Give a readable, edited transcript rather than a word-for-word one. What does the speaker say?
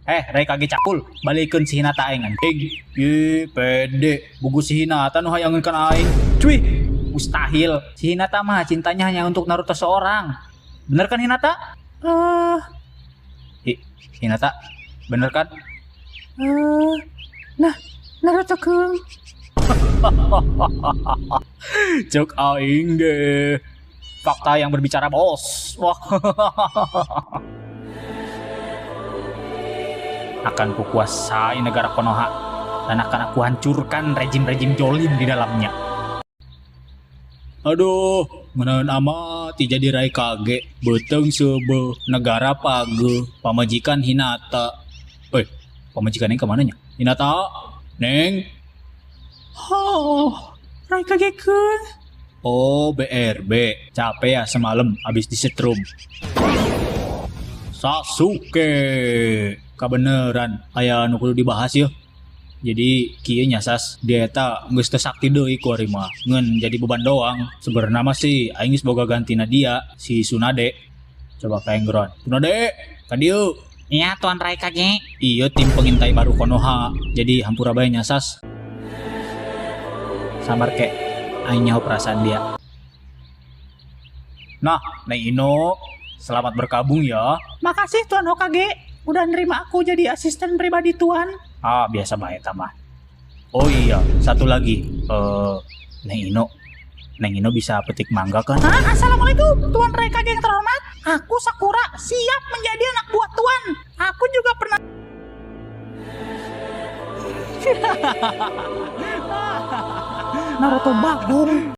Raikage cakul, balikeun si Hinata aing anjing. Ih, pede. Bugu si Hinata nu hayangeun kana aing. Cuy, mustahil. Si Hinata mah cintanya hanya untuk Naruto seorang. Bener kan, Hinata? Eh, Hinata, bener kan? Nah, Naruto-kun. Cek aing ge. Fakta yang berbicara, bos. Wah. Akan kukuasai negara Konoha dan akan aku hancurkan rejim-rejim jolim di dalamnya. Aduh, ngeunaan amat jadi Raikage, beuteung seubeuh, negara pageuh, pamajikan Hinata. Eh, pamajikan aing kemana nya? Hinata, Neng. Oh, Raikage-kun. Oh, BRB. Capek ya semalam habis disetrum. Sasuke. Kabeneran aya nu kudu dibahas ya. Jadi kieu nya, Sas, dia eta geus teu sakti deui kuari mah. Ngan jadi beban doang. Sebenarnya mah sih aing geus boga gantina dia, si Tsunade. Coba ka geroan. Tsunade, ka dieu. Iya, Tuan Raikage. Iya, tim pengintai baru Konoha. Jadi hampura bae nya, Sas. Sabar kek, aing nyaho perasaan dia. Nah, Neng Ino, selamat berkabung ya. Makasih, Tuan Hokage, udah nerima aku jadi asisten pribadi Tuan. Ah, biasa bae mah. Oh iya, satu lagi. Eh, Neng Ino. Neng Ino bisa petik mangga kan? Hah? Assalamualaikum, Tuan Raikage yang terhormat. Aku Sakura siap menjadi anak buah Tuan. Aku juga pernah Naruto Bagong.